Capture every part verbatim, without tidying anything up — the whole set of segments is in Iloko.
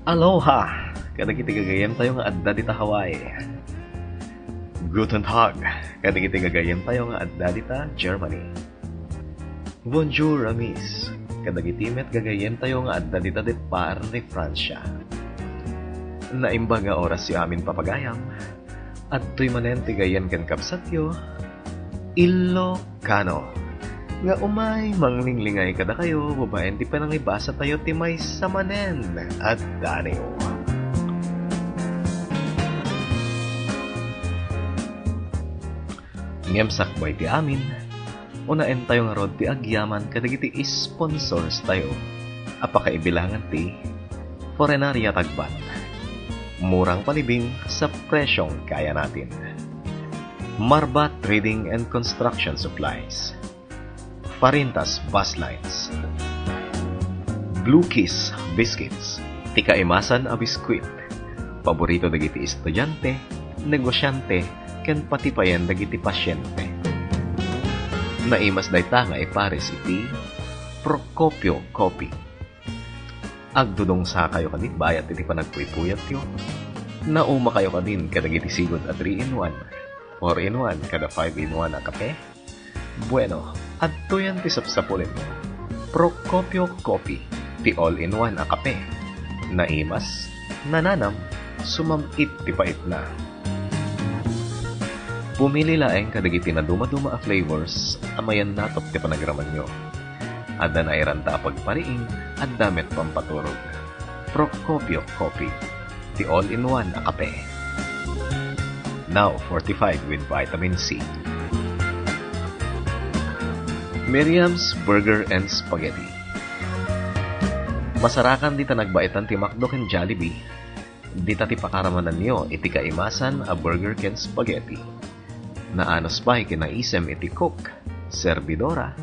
Aloha kadagiti gagayyemtayo nga adda dita Hawaii. Guten Tag kadagiti gagayyemtayo nga adda dita Germany. Bonjour, amis, kadagiti met gagayyemtayo nga adda dita depar ni Francia. Naimbag nga orasyo amin, papagayam. Adtoy manen ti gayyem ken kabsatyo, Ilocano, nga umay manglinglingay kadakayo babaen ti panangibasatayo ti maysa manen a danio. Ngem sakbay ti amin, unaentayo ngarud ti agyaman kadagiti sponsors tayo a pakaibilangan ti Forenaria Tagban. Murang palibing sa presyong kaya natin. Marba Trading and Construction Supplies. Parintas Bus Lines. Blue Kiss Biscuits. Ti kaimasan a biskuit. Paborito dagiti estudiante, negosyante, ken pati payen dagiti pasyente. Naimas dayta nga ipares iti Procopio Coffee. Agdudungsakayo kadi bayat iti panagpuypuyatyo? Naumakayo kadin kadagiti sigud a three in one, four in one, kada five in one a kape? Bueno, adtoyen ti sapsapulenyo. Procopio Coffee, ti all-in-one a kape. Naimas, nananam, sumam-it ti paitna. Pumili laeng kadagiti nadumaduma a flavors a mayannatop ti panagramanyo. Adda nairanta a pagpariing, adda met pampaturog. Procopio Coffee, ti all-in-one a kape. Now fortified with vitamin C. Miriam's Burger and Spaghetti. Masarakan dita nagbaetan ti McDo ken Jollibee. Dita ti pakaramananyo iti kaimasan a burger ken spaghetti. Naanus pay kinaisim iti cook, serbidora,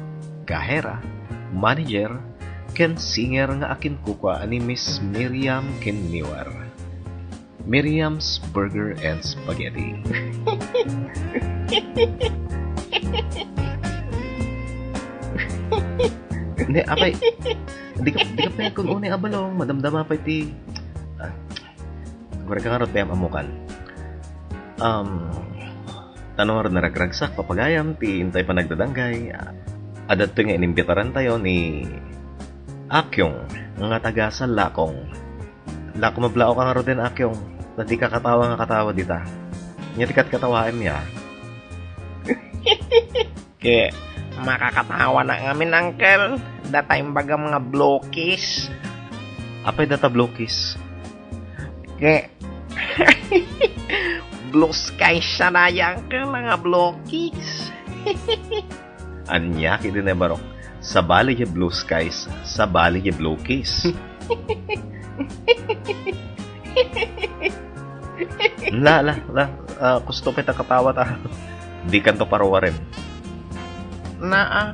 kahera, manager, ken singer nga akinkukua ni Miss Miriam Kinniwar. Miriam's Burger and Spaghetti. Ne, apay, di ka, di ka pay kun unay a balong, madamdama pay ti, ah, Agurayka ngarud ti am-ammokan. Um, tano ngarud naragragsak, papagayam, ti intay panagdadanggay. Adda daytoy nga inimbitarantayo ni Akyong nga taga Salakong. Lako, mablaawka ngaruden, Akyong. Ta dika katawa nga katawa dita. Ania ti katkatawaem, ya? Ket makakatawanak ngamin, Uncle, data imbagam nga blue kiss. Apay data blue kiss? Ket blue skies a dayta, Uncle, nga blue kiss. Ania ketdin, barok? Sabali diay blue skies, sabali diay blue kiss. La, la, la, ah, kusto pay ta katawa ta. Dikanto paruaren. Naa,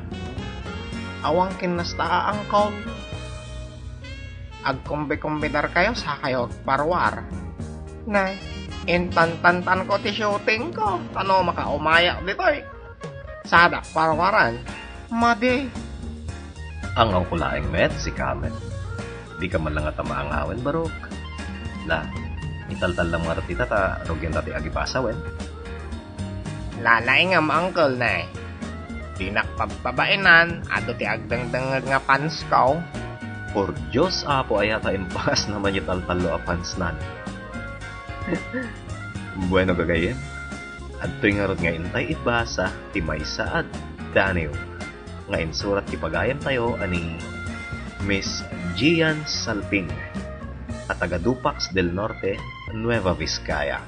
awan kinasta a, Uncle. Agkombi-kombidarkayo, sakayo agparuar. Nay, intantantanko ti shootingko, tano makaumayak ditoy. Sadak paruaran. Madi. Angawko laeng met, sika met. Dika man la ngata maangawen, barok. La, italtallam ngarud dita ta rugianta ti agibasa wen. Lalaingem, Uncle, ne. Dinak pabpabainan, adu ti agdengdengngeg nga fansko. Por Dios, Apo, aya ta impakasna man diay taltallo a fansnan. Bueno, gagayyem, adtoy ngarud nga intay ibasa ti maysa a danio nga insurat ti pagayamtayo a ni Miss Gian Salping a taga Dupax del Norte, Nueva Vizcaya.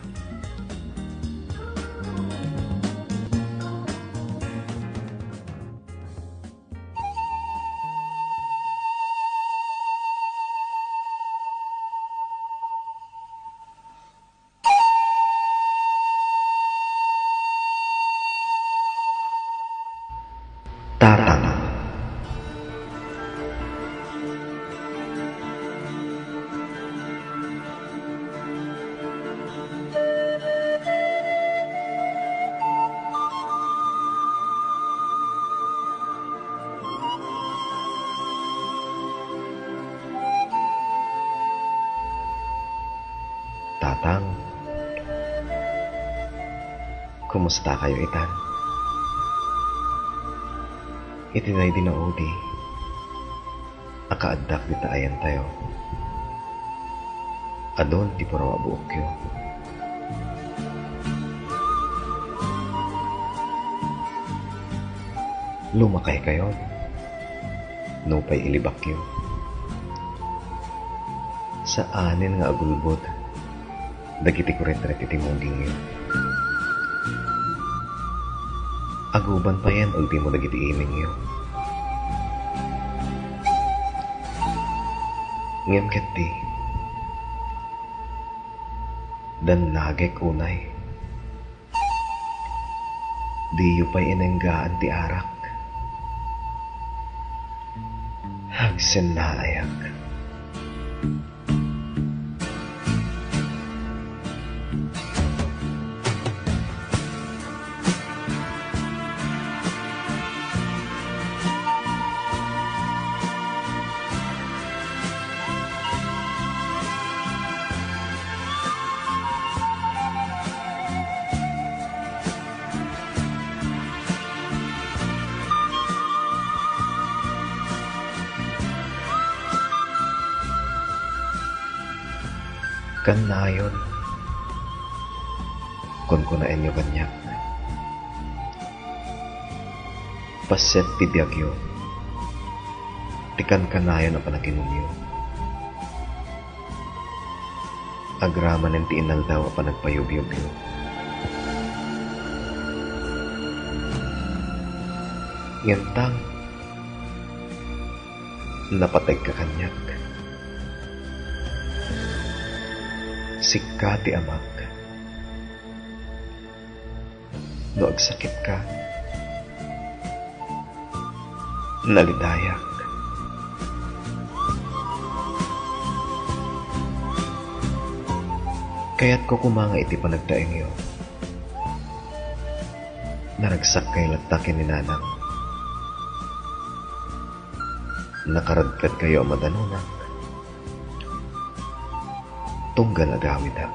Tatang. Atang, kumustakayo itan? Iti daydi naudi, a kaaddak dita ayantayo, adun ti puraw a buokyo. Lumakaykayon, nupay ilibakyo. Saanen nga agulbod dagiti kuretret iti mugingyo. Aguban payen ultimo dagiti imingyo. Ngem ketdi, dannagek unay. Diyo pay inenggaan ti arak. Agsennaayak. Kannayon, kunkunaenyo kaniak. Paset ti biagyo, ti kankanayon a panaginumyo. Agramanen ti inaldaw a panagpayubyubyo. Ngem tang, napategka kaniak. Sika ti amak. No agsakitka, nalitayak. Kayatko koma nga iti panagtaengyo, naragsakkay latta ken ni Nanang. Nakaradkadkayo a madanonak. Tunggal agawidak.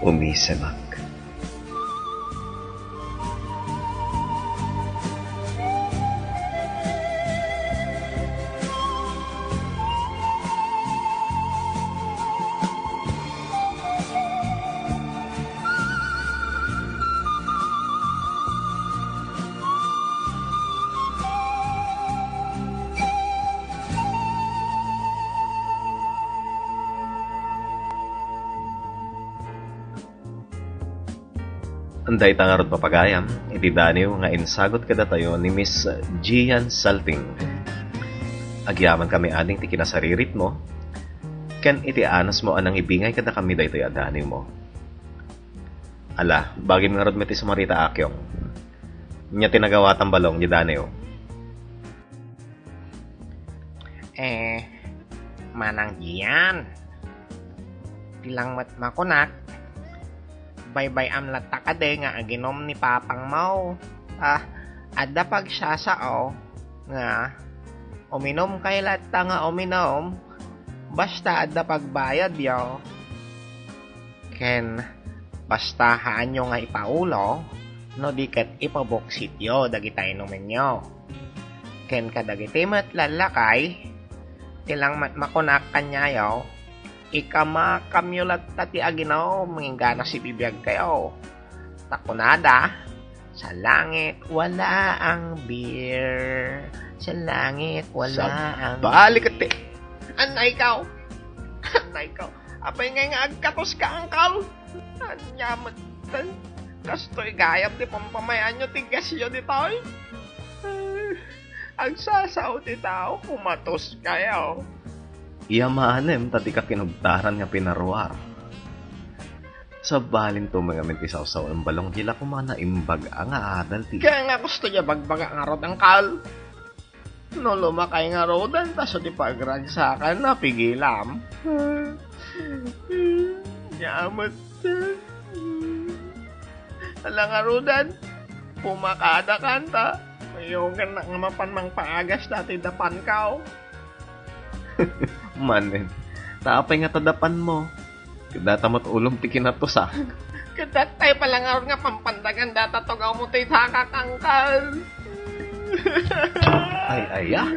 Umisemak. Dayta ngarud, papagayam, iti daniw nga insagut kadatayo ni Miss Gian Salting. Agyamankami ading ti kinasariritmo ken iti anusmo a nangibingay kadakami daytoy a daniwmo. Ala, bagim ngarud met ti sumarita, Akyong. Ania ti nagawatan, Balong, diay daniw? Eh, Manang Gian, ti langmet makunak, baybay-am latta kadi nga aginum ni papangmo. Ah, adda pagsasao nga uminumkay latta nga uminum, basta adda pagbayadyo. Ken basta haanyo nga ipaulo, no di ket ipabuksityo dagiti inumenyo. Ken kadagiti met lallakay, ti langmet makunak kaniayo, ikamakamyo latta ti aginum inggana sibibiagkayo. Ta kunada, "Sa langit wala ang beer. Sa langit wala ang beer." Sabali ket ti, anay kaw. Anay kaw. Apay ngay nga agkatoska, angkal? Ania met, kastoy gayam ti pampamayanyo ti gasyo ditoy? Agsasao ti tao, kumatoskayo. Yamanem ta dika kinugtaran nga pinaruar. Sabalinto met ngamin ti sawsaw, Balong, di la koma naimbag-a nga adal ti. Kaya nga kastoy a bagbaga ngarud, angkal. No lumakay ngaruden, ta isu ti pagragsakan, napigilam. Ania met. Ala ngaruden, pumakadakan ta. Mayogannak nga mapan mangpaagas dati dapankaw. Manen, Ta apay nga tadapan mo? Ket data met ulom ti kinatusa. Ket datay pala ngarud nga pampandagan data tugawmo ti sakak, angkal. Ay, ay, ah.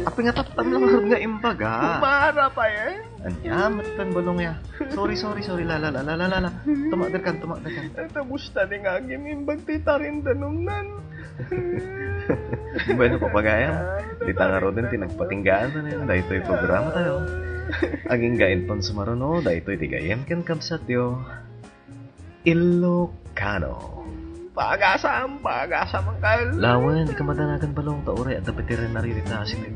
Apay nga taptam lang ngarud nga imbaga? Umara pa yan. Ania, metten balong ya. Sorry, sorry, sorry, la, la, la, la, la, la, la. Tumakderkan, tumakderkan. Ay, ta busta di nga agin-imbag ti tarindanumnan. Bueno, papagayam, dita ngaruden ti nagpatinggaan na daytoy programa tayo. Agingga inton sumaruno, daytoy ti gayyem ken kabsatyo, Ilocano. Pagasam, pagasam, angkal. Lawen, di ka madanagan balong ta uray adda pay ti nariritaa sika.